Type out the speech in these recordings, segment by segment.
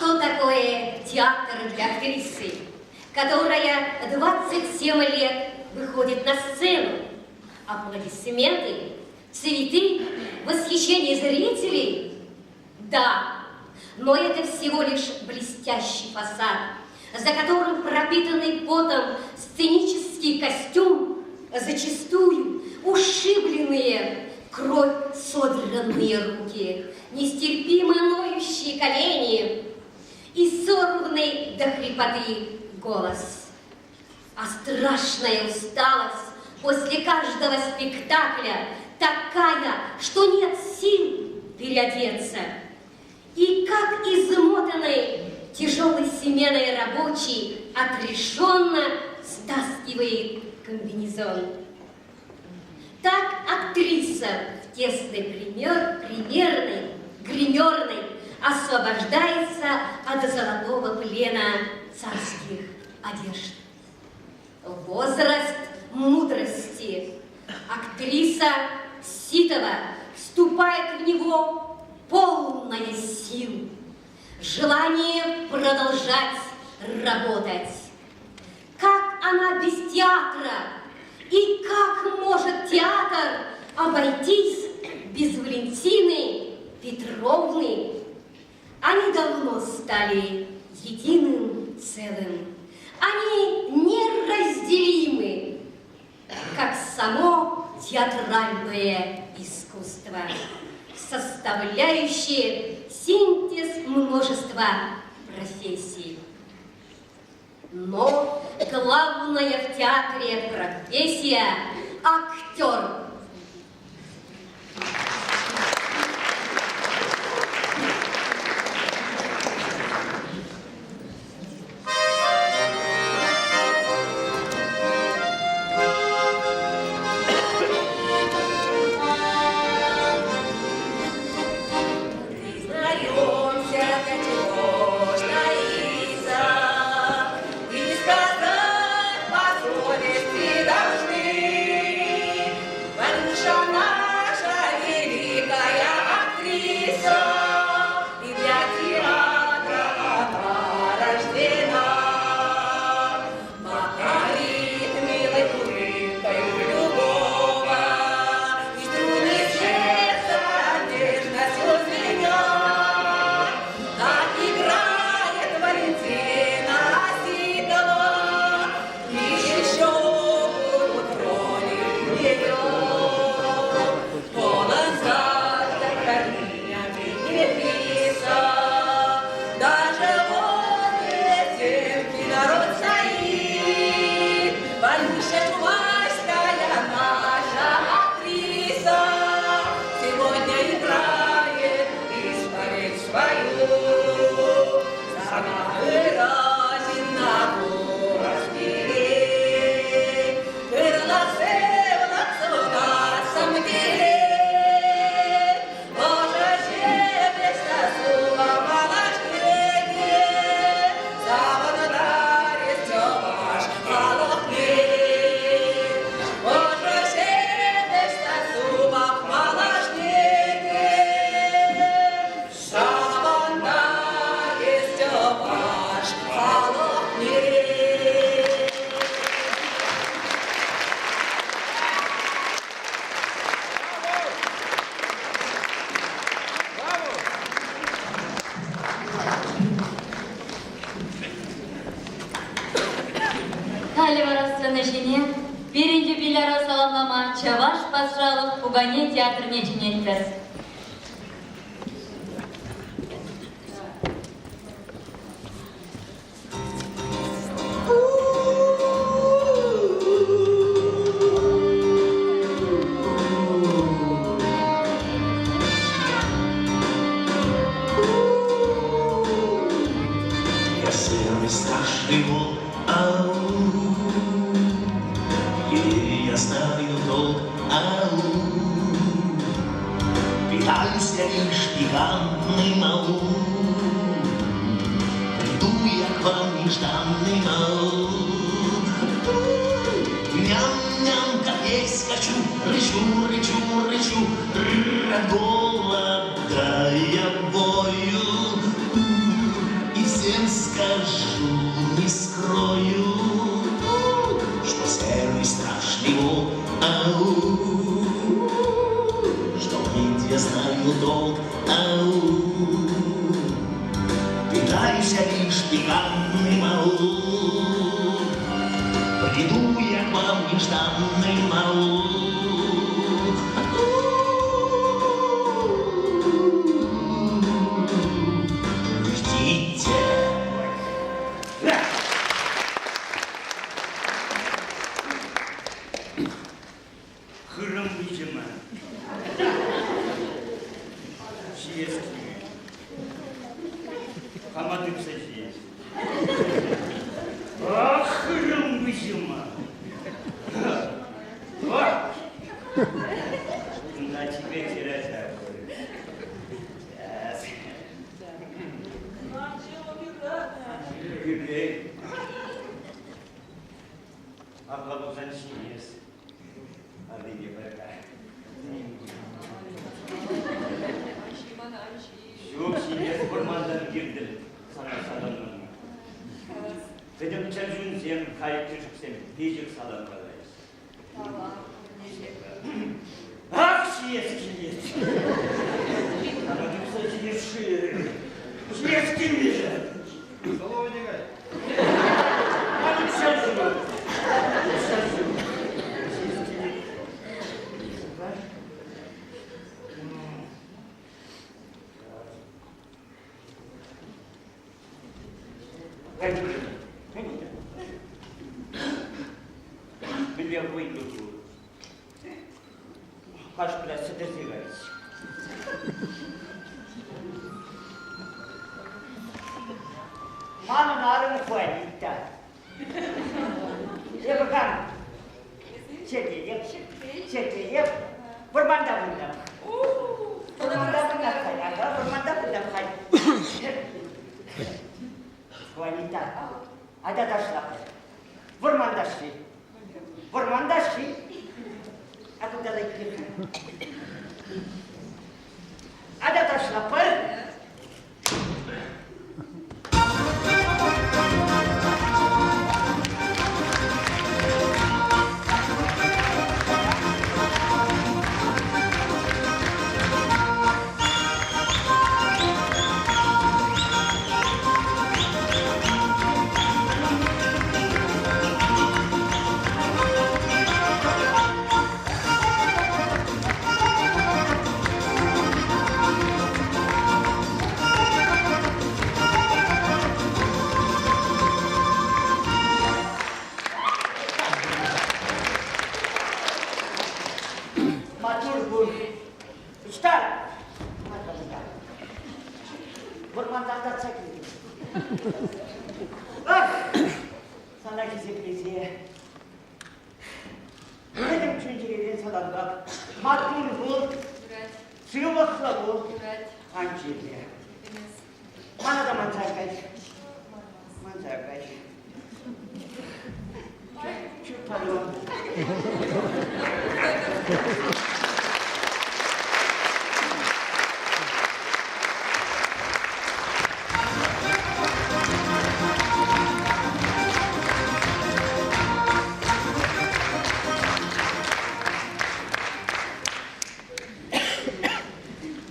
что такое театр для актрисы, которая 27 лет выходит на сцену? Аплодисменты, цветы, восхищение зрителей? Да, но это всего лишь блестящий фасад, за которым пропитанный потом сценический костюм, зачастую ушибленные, кровь содранные руки, нестерпимо ноющие колени и сорванный до хрипоты голос. А страшная усталость после каждого спектакля такая, что нет сил переодеться. И как измотанный тяжелой сменой рабочий отрешенно стаскивает комбинезон. Так актриса в тесной пример, примерной, гримерной освобождается от золотого плена царских одежд. Возраст мудрости. Актриса Ситова вступает в него полная сил, желание продолжать работать. Как она без театра? И как может театр обойтись без Валентины Петровны? Они давно стали единым целым. Они неразделимы, как само театральное искусство, составляющее синтез множества профессий. Но главная в театре профессия – актер. Признаемся, для чего ж таится, И сказать по совести должны. Валюша наша великая актриса, И для театра она рождена. Покорит милой улыбкою любого, И струны сердца нежностью звенят. Так играет Валентина Ситова, И еще будут роли у нее. Полон завтра корнями Нефиса, Даже возле стенки народ стоит. Валюша Чувашская наша актриса Сегодня играет исповедь свою. Сама выразина Халӗ вара сцена ҫине пирӗн юбиляра саламлама Чӑваш патшалӑх пукане театрне чӗнетпӗр. Я смелый страшный волк, ау, Ей я знаю толк, ау. Питаюсь я лишь пикантным, ау. Приду я к вам нежданным, ау. Ням-ням, как есть хочу, рычу, рычу, рычу, от голода я вою. И Дожидаюся лишь пикантный аул. Приду я к вам нежданным аул. Ждите. Хырӑм выҫӑ ман. Ҫиес килет. Хама тытса ҫиес. Ах, хырӑм выҫӑ ман. Ах! На тебе хӗрача Сейчас. Кӳлет. Апла пулсан ҫиес. Аллине пӗр-ха. Ҫук, ҫиес вӑрмантан килтӗм сана саламлама. Пӗтӗм чӗрчунсем, кайӑк-кӗшӗксем пиҫӗх салам калаҫҫӗ. Ах, ҫиес килет! Сана тупса ҫиес-ши? Ҫиес килмӗ! Столовой не кай. Манӑн ҫав ҫук. Ҫав ҫук. Ҫиес килет. Мӗнле вӑйлӑ ку? Хашпӗле сӗтӗрсе кайрӗҫ. Манӑн арӑм Хуанита. Эпӗ кам? Сергеев. Сергеев. Вӑрманта выртап. Вӑрманта выртап халь. Ага, вӑрманта выртап халь. Хуанита. Атя ташлап. Вӑрман ташши. Вӑрман ташши. А кунта та Атя ташлапӑр. Матур пуль. Ӑҫта? Вӑрмантан татса килтӗм. Ах, сана хисеплесе. Пӗтӗм чун-чӗререн саламлап. Маттур пул, сывлӑхлӑ пул. Ан чирле. Мана та манса кай. Манса кай. Чуппалон.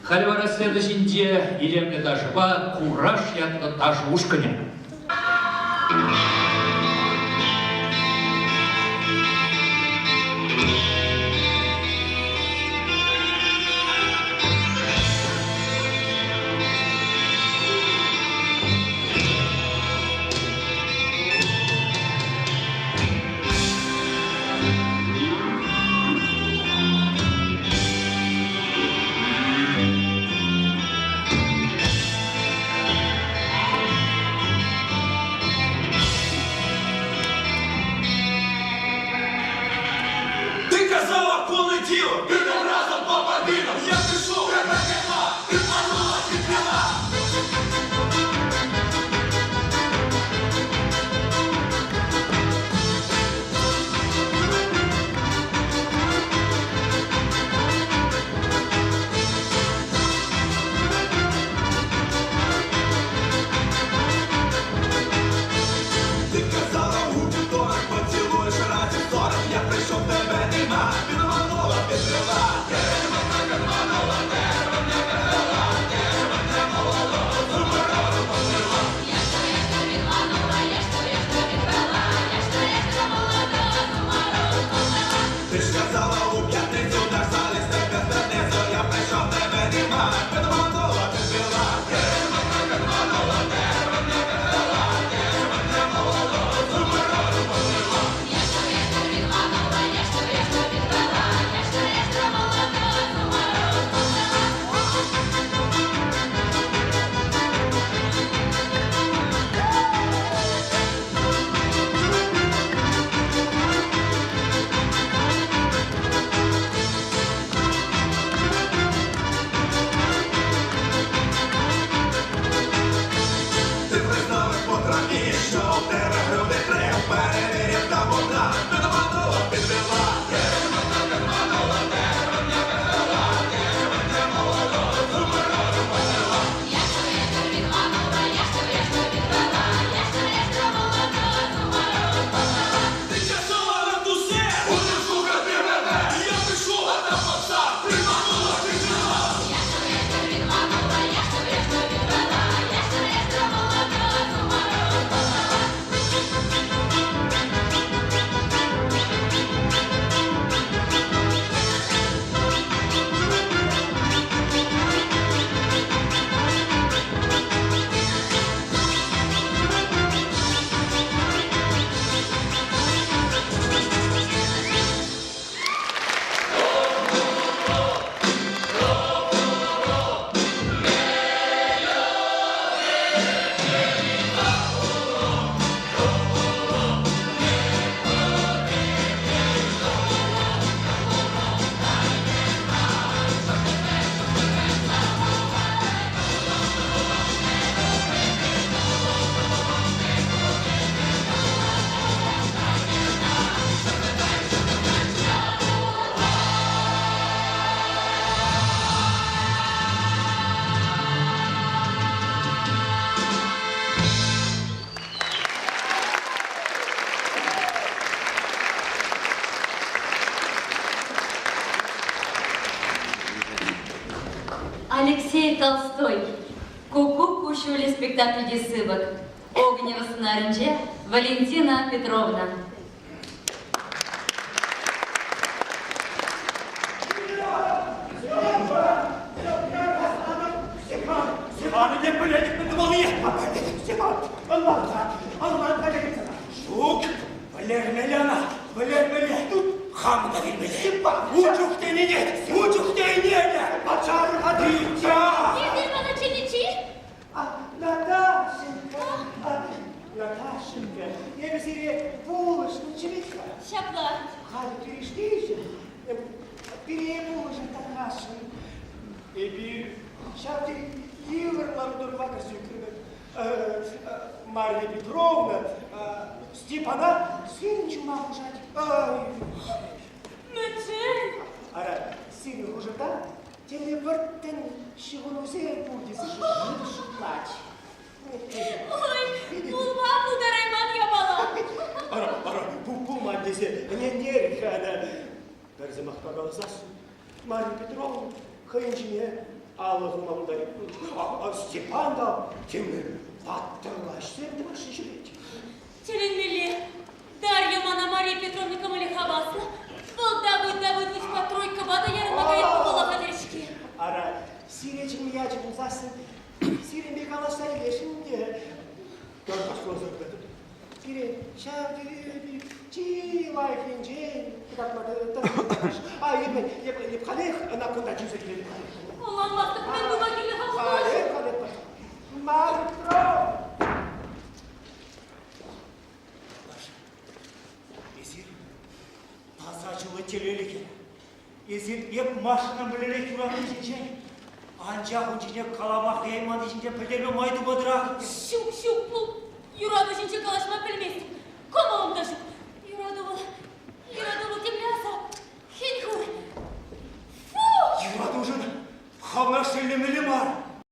Халӗ вара сцена ҫинче илемлӗ ташӑпа Кураж ятлӑ ташӑ ушкӑнӗ. Ти казала в понеділок, підемо разом по бабінок. Я пішов, тебе нема, ти манула, підвела. Ти казала у вівторок, поцілуєш разів 40. Я прийшов, тебе нема, підманула, підвела. спектакльти сыпӑк. Огнева сӑнарӗнче Валентина Петровна. Степан, не пӗлетӗп мӗн тумаллине. Степан, ӑнланса, ӑнланса пӗлетӗп сана. Ҫук, вӗлермелле ӑна, вӗлермелле. Хам та вилмелле. Степан, У чухне ӗненет, у чухне ӗненӗ. Патшалӑха Дитя! Эсир мана чӗннӗччӗ-и? Наташенька, Наташенька, эпӗ сире пулӑшнӑччӗ вӗт-ха. Ҫапла. Халӗ пирӗштейшӗн, пире пулӑшӑн тархасшӑн. Эпир ҫав тери йывӑр лару-тӑрӑва кӗрсе ӳкрӗмӗр. Марья Петровна Степана сирӗн ҫума хушать. Мӗншӗн? Ара, сирӗн хушӑрта темле вӑрттӑн ҫыхӑнусем пур тесе шутлать. Ой, пулма пултарайман япала. Ара, ара, пулман тесе ӗнентерӗ-ха та. Пӗр сӑмахпа каласассӑн, Марья Петровна хӑйӗн ҫине алӑ хума пултарать. Степан та темле паттӑрла ӗҫсем тӑвасшӑн ҫӳрет. Тӗлӗнмелле. Дарья мана Мария Петровна кӑмӑлӗ хаваслӑ. Вӑл Давыд Давыдовичпа тройкӑпа та ярӑнма каять пулмалла хатӗр-ҫке. Ара, сире чӗнме ячӗ пулсассӑн сирӗнпе калаҫса илесшӗн те. Тархасласа кӑтӑк. Пире ҫав тери чи лайӑх енчен кӑтартма тӑрӑшать. А эпӗ, эпӗ, эп халех ӑна кунта чӗнсе килетӗп. Ӑнланмастӑп, мӗн тума кирлӗ-ха Халех, халех. Марья Петровна! Маша, эсир таса чуллӑ телейлӗ Эсир эп Машӑна мӗнлерех юратни ҫинчен, анчах ун ҫине калама хӑяйманни ҫинчен пӗлтерме май тупатӑрах. Ҫук, ҫук, пул. Юрату ҫинчен калаҫма пӗлместӗп. Кӑмӑлӑм та ҫук. Юрату вӑл, юрату вӑл темле асап, хӗн-хур. Фу! Юратушӑн хӑвна шеллемелле мар.